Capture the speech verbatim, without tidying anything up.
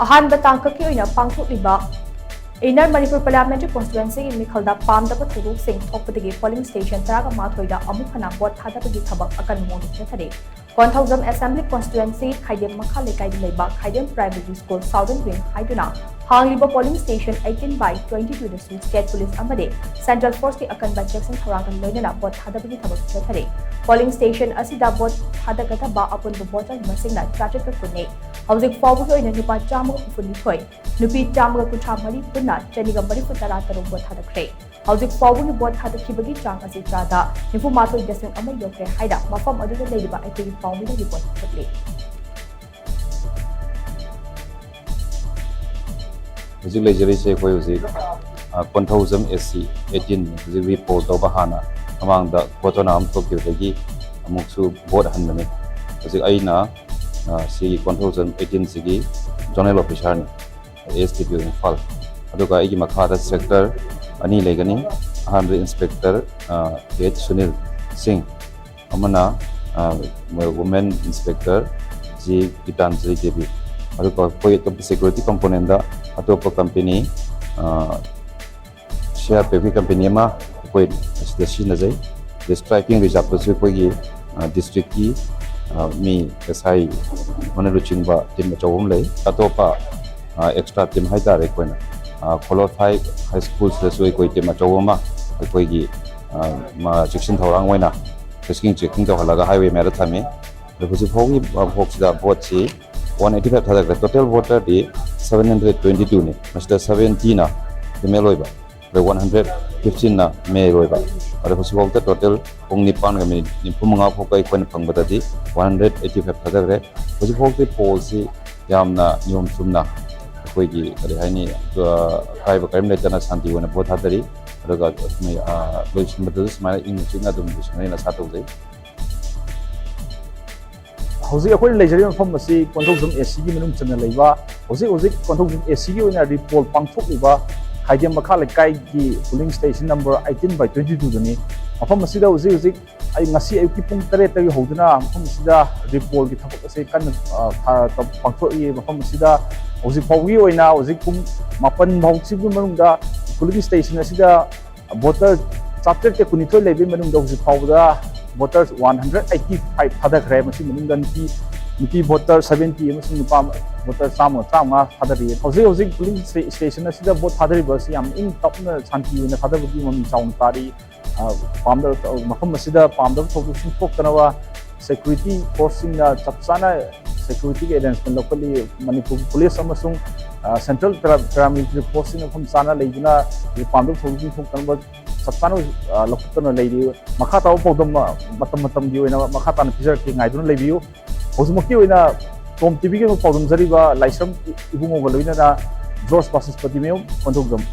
ꯑꯍꯥꯟꯕ ꯇꯥꯡꯀꯛꯀꯤ ꯑꯣꯏꯅ ꯄꯥꯡꯊꯣꯛꯂꯤꯕ Inner Manipur Parliamentary Constituencyꯒꯤ ꯃꯤꯈꯜꯗ ꯄꯥꯝꯗꯕ ꯊꯧꯗꯣꯛꯁꯤꯡ ꯊꯣꯛꯄꯗꯒꯤ polling station ꯇꯔꯥꯒ ꯃꯥꯊꯣꯏꯗ ꯑꯃꯨꯛ ꯍꯟꯅ vote ꯊꯥꯗꯕꯒꯤ ꯊꯕꯛ ꯑꯀꯟꯕ ꯃꯑꯣꯡꯗ ꯆꯠꯊꯔꯤ꯫ ꯀꯣꯟꯊꯧꯖꯝ Assembly Constituency ꯈꯥꯏꯗꯦꯝ ꯃꯈꯥ ꯂꯩꯀꯥꯏꯗ ꯂꯩꯕ ꯈꯥꯏꯗꯦꯝ Primary School Southern Wing ꯍꯥꯏꯗꯨꯅ ꯍꯥꯡꯂꯤꯕ polling station eighteen by twenty twoꯗꯁꯨ state police ꯑꯃꯗꯤ central forceꯀꯤ ꯑꯀꯟꯕ ꯆꯦꯛꯁꯤꯟ ꯊꯧꯔꯥꯡꯒ ꯂꯣꯏꯅꯅ vote ꯊꯥꯗꯕꯒꯤ ꯊꯕꯛ ꯆꯠꯊꯔꯤ꯫ Polling station ꯑꯁꯤꯗ vote ꯊꯥꯗꯒꯗꯕ ꯑꯄꯨꯟꯕ voter ꯃꯁꯤꯡꯅ ꯆꯥꯇ꯭ꯔꯦꯠꯀ ꯀꯨꯟꯅꯤ꯫ ꯍꯧꯖꯤꯛ ꯐꯥꯎꯕꯒꯤ ꯑꯣꯏꯅ ꯅꯨꯄꯥ ꯆꯥꯝꯃꯒ ꯍꯨꯝꯐꯨ ꯅꯤꯊꯣꯏ, ꯅꯨꯄꯤ ꯆꯥꯝꯃꯒ ꯀꯨꯟꯊ꯭ꯔꯥ ꯃꯔꯤ ꯄꯨꯟꯅ ꯆꯅꯤꯒ ꯃꯔꯤꯐꯨ ꯇꯔꯥ ꯇꯔꯨꯛ vote ꯊꯥꯗꯈ꯭ꯔꯦ꯫ ꯍꯧꯖꯤꯛ ꯐꯥꯎꯕꯒꯤ vote ꯊꯥꯗꯈꯤꯕꯒꯤ ꯆꯥꯡ ꯑꯁꯤ ꯆꯥꯗ ꯅꯤꯐꯨ ꯃꯥꯊꯣꯏ ꯗꯁꯃꯤꯛ ꯑꯃ ꯌꯧꯈ꯭ꯔꯦ ꯍꯥꯏꯅ ꯃꯐꯝ ꯑꯗꯨꯗ ꯂꯩꯔꯤꯕ ꯑꯩꯈꯣꯏꯒꯤ ꯄꯥꯎꯃꯤꯅ report ꯄꯤꯈꯠꯂꯤ꯫ ꯍꯧꯖꯤꯛ ꯂꯩꯖꯔꯤꯁꯦ ꯑꯩꯈꯣꯏ ꯍꯧꯖꯤꯛ, ꯑ, ꯀꯣꯟꯊꯧꯖꯝ AC eighteen, ꯍꯧꯖꯤꯛ repoll ꯇꯧꯕ ꯍꯥꯟꯅ ꯃꯃꯥꯡꯗ ꯘꯣꯇꯣꯅꯥ ꯑꯃ ꯊꯣꯛꯈꯤꯕꯗꯒꯤ ꯑꯃꯨꯛꯁꯨ vote ꯍꯟꯕꯅꯤ꯫ ꯍꯧꯖꯤꯛ ꯑꯩꯅ, ꯑ, ꯁꯤꯒꯤ ꯀꯣꯟꯊꯧꯖꯝ eighteen ꯁꯤꯒꯤ zonal officerꯅꯤ, ASDPO ꯏꯝꯐꯥꯜ꯫ ꯑꯗꯨꯒ ꯑꯩꯒꯤ ꯃꯈꯥꯗ sector ꯑꯅꯤ ꯂꯩꯒꯅꯤ꯫ ꯑꯍꯥꯟꯕꯗ Inspector, ꯑ, H ꯁꯨꯅꯤꯜ ꯁꯤꯡ, ꯑꯃꯅ, ꯑ, Women Inspector G Gitanjali Devi. ꯑꯗꯨꯒ ꯑꯩꯈꯣꯏ ꯑꯇꯣꯞꯄ security componentꯗ ꯑꯇꯣꯞꯄ company, ꯑ, CRPFꯀꯤ company ꯑꯃ ꯑꯩꯈꯣꯏ ꯑꯁꯤꯗ ꯁꯤꯖꯤꯟꯅꯖꯩ꯫ ꯑꯗꯩ striking reserveꯇꯁꯨ ꯑꯩꯈꯣꯏꯒꯤ, ꯑ, districtꯀꯤ, ꯑ, ꯃꯤ SI ꯑꯃꯅ ꯂꯨꯆꯤꯡꯕ team ꯑꯆꯧꯕ ꯑꯃ ꯂꯩ꯫ ꯑꯇꯣꯞꯄ, ꯑ, extra team ꯍꯥꯏꯇꯥꯔꯦ ꯑꯩꯈꯣꯏꯅ, ꯑ, ꯈꯣꯂꯣꯊꯥꯏ high schoolꯁꯤꯗꯁꯨ ꯑꯩꯈꯣꯏ team ꯑꯆꯧꯕ ꯑꯃ ꯑꯩꯈꯣꯏꯒꯤ, ꯑ, ꯃ-, ꯆꯦꯛꯁꯤꯟ ꯊꯧꯔꯥꯡ ꯑꯣꯏꯅ frisking checking ꯇꯧꯍꯜꯂꯒ highway ꯃꯌꯥꯗ ꯊꯝꯃꯤ꯫ ꯑꯗꯣ ꯍꯧꯖꯤꯛ ꯐꯥꯎꯒꯤ, ꯑ, ꯐꯥꯎꯁꯤꯗ voteꯁꯤ one eighty five ꯊꯥꯗꯈ꯭ꯔꯦ꯫ Total voterꯗꯤ seven hundred twenty twoꯅꯤ꯫ ꯃꯁꯤꯗ seventyꯅ female ꯑꯣꯏꯕ, ꯑꯗ one hundred fifteenꯅ male ꯑꯣꯏꯕ꯫ ꯑꯗꯣ ꯍꯧꯖꯤꯛꯐꯥꯎꯗ total ꯄꯨꯡ ꯅꯤꯄꯥꯟꯒ minute ꯅꯤꯐꯨ ꯃꯉꯥ ꯐꯥꯎꯕ ꯑꯩꯈꯣꯏꯅ ꯐꯪꯕꯗꯗꯤ one hundred eighty five ꯊꯥꯗꯈ꯭ꯔꯦ꯫ ꯍꯧꯖꯤꯛꯐꯥꯎꯗꯤ pollꯁꯤ ꯌꯥꯝꯅ ꯅꯤꯌꯣꯝ ꯆꯨꯝꯅ ꯑꯩꯈꯣꯏꯒꯤ, ꯀꯔꯤ ꯍꯥꯏꯅꯤ, ꯑ, ꯑꯀꯥꯏꯕ ꯀꯔꯤꯝ ꯂꯩꯇꯅ ꯁꯥꯟꯇꯤ ꯑꯣꯏꯅ vote ꯊꯥꯗꯔꯤ꯫ ꯑꯗꯨꯒ, ꯑ, ꯂꯣꯏꯁꯤꯟꯕꯗꯁꯨ ꯁꯨꯃꯥꯏꯅ ꯏꯪꯅ ꯆꯤꯛꯅ ꯑꯗꯨꯝ ꯂꯣꯏꯁꯤꯟꯒꯅꯤꯅ ꯑꯁꯥ ꯇꯧꯖꯩ꯫ ꯍꯧꯖꯤꯛ ꯑꯩꯈꯣꯏꯅ ꯂꯩꯖꯔꯤꯕ ꯃꯐꯝ ꯑꯁꯤ ꯀꯣꯟꯊꯧꯖꯝ ACꯒꯤ ꯃꯅꯨꯡ ꯆꯟꯅ ꯂꯩꯕ, ꯍꯧꯖꯤꯛ ꯍꯧꯖꯤꯛ ꯀꯣꯟꯊꯧꯖꯝ ACꯒꯤ ꯑꯣꯏꯅ repoll ꯄꯥꯡꯊꯣꯛꯂꯤꯕ ꯈꯥꯏꯗꯦꯝ ꯃꯈꯥ ꯂꯩꯀꯥꯏꯒꯤ polling station number eighteen by twenty two ꯗꯨꯅꯤ꯫ ꯃꯐꯝ ꯑꯁꯤꯗ ꯍꯧꯖꯤꯛ ꯍꯧꯖꯤꯛ ꯑꯩ ꯉꯁꯤ ꯑꯌꯨꯛꯀꯤ ꯄꯨꯡ ꯇꯔꯦꯠꯇꯒꯤ ꯍꯧꯗꯨꯅ ꯃꯐꯝ ꯑꯁꯤꯗ ꯔꯤꯄꯣꯜꯒꯤ ꯊꯕꯛ ꯑꯁꯤ ꯀꯟꯅ, ꯑ, ꯊꯥ-, ꯄꯥꯡꯊꯣꯛꯏ꯫ ꯃꯐꯝ ꯑꯁꯤꯗ ꯍꯧꯖꯤꯛ ꯐꯥꯎꯕꯒꯤ ꯑꯣꯏꯅ ꯍꯧꯖꯤꯛ ꯄꯨꯡ ꯃꯥꯄꯟ ꯐꯥꯎꯁꯤꯒꯤ ꯃꯅꯨꯡꯗ polling station ꯑꯁꯤꯗ voter ꯆꯥꯇ꯭ꯔꯦꯠꯀ ꯀꯨꯟꯅꯤꯊꯣꯏ ꯂꯩꯕꯒꯤ ꯃꯅꯨꯡꯗ ꯍꯧꯖꯤꯛ ꯐꯥꯎꯕꯗ voter one hundred eighty five ꯊꯥꯗꯈ꯭ꯔꯦ꯫ ꯃꯁꯤ ꯃꯅꯨꯡꯗ ꯅꯨꯄꯤ, ꯅꯨꯄꯤ voter seventy ꯑꯃꯁꯨꯡ ꯅꯨꯄꯥ voter ꯆꯥꯝꯃ, ꯆꯥꯝꯃꯉꯥ ꯊꯥꯗꯔꯤ꯫ ꯍꯧꯖꯤꯛ ꯍꯧꯖꯤꯛ polling sta-, station ꯑꯁꯤꯗ vote ꯊꯥꯗꯔꯤꯕ ꯑꯁꯤ ꯌꯥꯝ ꯏꯪ ꯇꯞꯅ ꯁꯥꯟꯇꯤ ꯑꯣꯏꯅ ꯊꯥꯗꯕꯒꯤ ꯃꯃꯤ ꯆꯥꯎꯅ ꯇꯥꯔꯤ꯫ ꯑ, ꯄꯥꯝꯗꯕ, ꯃꯐꯝ ꯑꯁꯤꯗ ꯄꯥꯝꯗꯕ ꯊꯧꯗꯣꯛꯁꯤꯡ ꯊꯣꯛꯇꯅꯕ security forceꯁꯤꯡꯅ ꯆꯞ ꯆꯥꯅ securityꯒꯤ arrangement ꯂꯧꯈꯠꯂꯤ꯫ ꯃꯅꯤꯄꯨꯔ police ꯑꯃꯁꯨꯡ, ꯑ, central para-, paramilitary forceꯁꯤꯡ ꯃꯐꯝ ꯆꯥꯅ ꯂꯩꯗꯨꯅ ꯄꯥꯝꯗꯕ ꯊꯧꯗꯣꯛꯁꯤꯡ ꯊꯣꯛꯇꯅꯕ ꯆꯞ ꯆꯥꯅ, ꯑ, ꯂꯧꯈꯠꯇꯨꯅ ꯂꯩꯔꯤ꯫ ꯃꯈꯥ ꯇꯥꯕ ꯄꯥꯎꯗꯝ, ꯑ, ꯃꯇꯝ ꯃꯇꯝꯒꯤ ꯑꯣꯏꯅ ꯃꯈꯥ ꯇꯥꯅ ꯄꯤꯖꯔꯛꯀꯦ, ꯉꯥꯏꯗꯨꯅ ꯂꯩꯕꯤꯌꯨ꯫ ꯍꯧꯖꯤꯛꯃꯛꯀꯤ ꯑꯣꯏꯅ ꯇꯣꯝ ꯇꯤꯚꯤꯒꯤ ꯑꯣꯏꯅ ꯄꯥꯎꯗꯝꯖꯔꯤꯕ ꯂꯥꯏꯁ꯭ꯔꯝ ꯏꯕꯨꯡꯉꯣꯒ ꯂꯣꯏꯅꯅ ꯖꯣꯔꯖ ꯕꯥꯁꯤꯁꯄꯇꯤ ꯃꯌꯨꯝ, ꯀꯣꯟꯊꯧꯖꯝ꯫